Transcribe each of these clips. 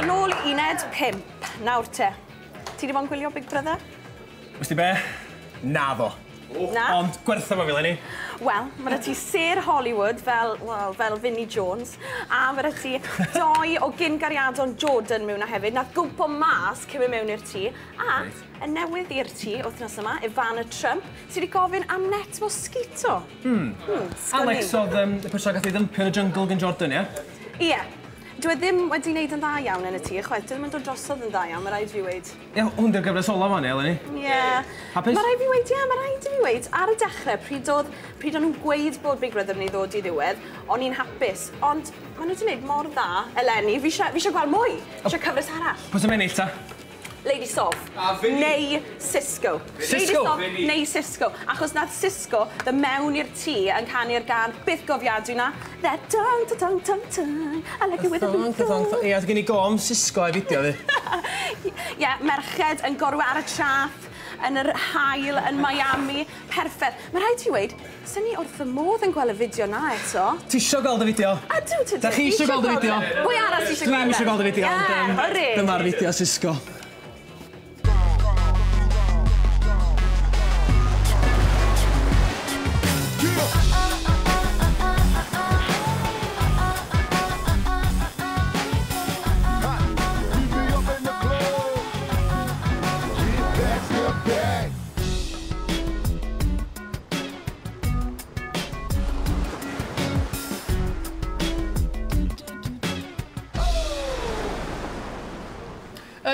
nôl i uned 5. Nawr te. Ti 'di bod yn gwylio Big Brother? Wst ti be? Naddo. Na? Ond gwertha fo fi leni. Wel, ma' 'da ti sêr Hollywood fel, wel, fel Vinnie Jones, a ma' 'da ti doi o gyn-gariadon Jordan mewn 'na hefyd, nath gwmpo mas cyn mynd mewn i'r tŷ, a y newydd i'r tŷ wythnos yma, Ivana Trump, sy 'di gofyn am net mosquito. Alex oedd y person gath ei ddympio yn y jungle gan Jordan, ie? Ie. Dyw e ddim wedi wneud yn dda iawn yn y tŷ, chwaith. Dyw e ddim yn dod drosodd yn dda iawn, mae rhaid fi weud. Ie, hwn di'r gyfres ola fan, eleni. Ie. Hapus? Mae rhaid fi weud, ie, mae rhaid i fi weud. Ar y dechrau, pryd o'n nhw'n gweud bod Big Brother yn ei ddod i ddiwedd, o'n i'n hapus. Ond maen nhw wedi gwneud mor dda eleni. Fi eisiau gweld mwy. Fi eisiau cyfres arall. Pwy sy'n ennill ta? Lady Sov. Neu Sisqo. Sisqo? Lady Sov neu Sisqo. Achos nath Sisqo ddod mewn i'r tŷ yn canu'r gân byth gofiadwy na. That dong, dong, dong, dong. I like it with a big thong. Ie, gen i gom Sisqo i fideo fi. Ie, merched yn gorwedd ar y traeth, yn yr haul, yn Miami. Perffaith. Mae rhaid i weud, sy'n ni wrth fy modd yn gweld y fideo na eto. Ti isio gweld y fideo? Ydw, tydw. Da chi isio gweld y fideo? Pwy arall ti isio gweld? Dwi'm isio gweld y fideo, ond dyma'r fideo Sisqo.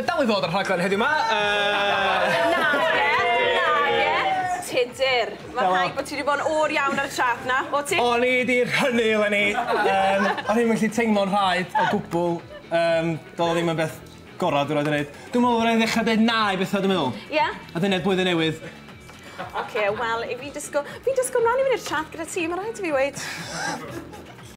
Dal i ddod ar rhaglen heddiw 'ma. Nage, Tudur. Mae rhaid bod ti wedi bod yn oer iawn ar y traeth na, o ti? O'n i 'di rhynnu eleni. O'n i'm yn gallu teimlo'n rhaid o gwbl. Doedd o ddim yn beth gorau dwi'n rhaid i wneud. Dwi'n meddwl bod rhaid i ddechrau dweud na i bethau, dwi'n meddwl. Ie? A dyna'r blwyddyn newydd. Oce, wel, fi'n disgwyl mlaen i fynd i'r traeth gyda ti, mae rhaid i fi weud.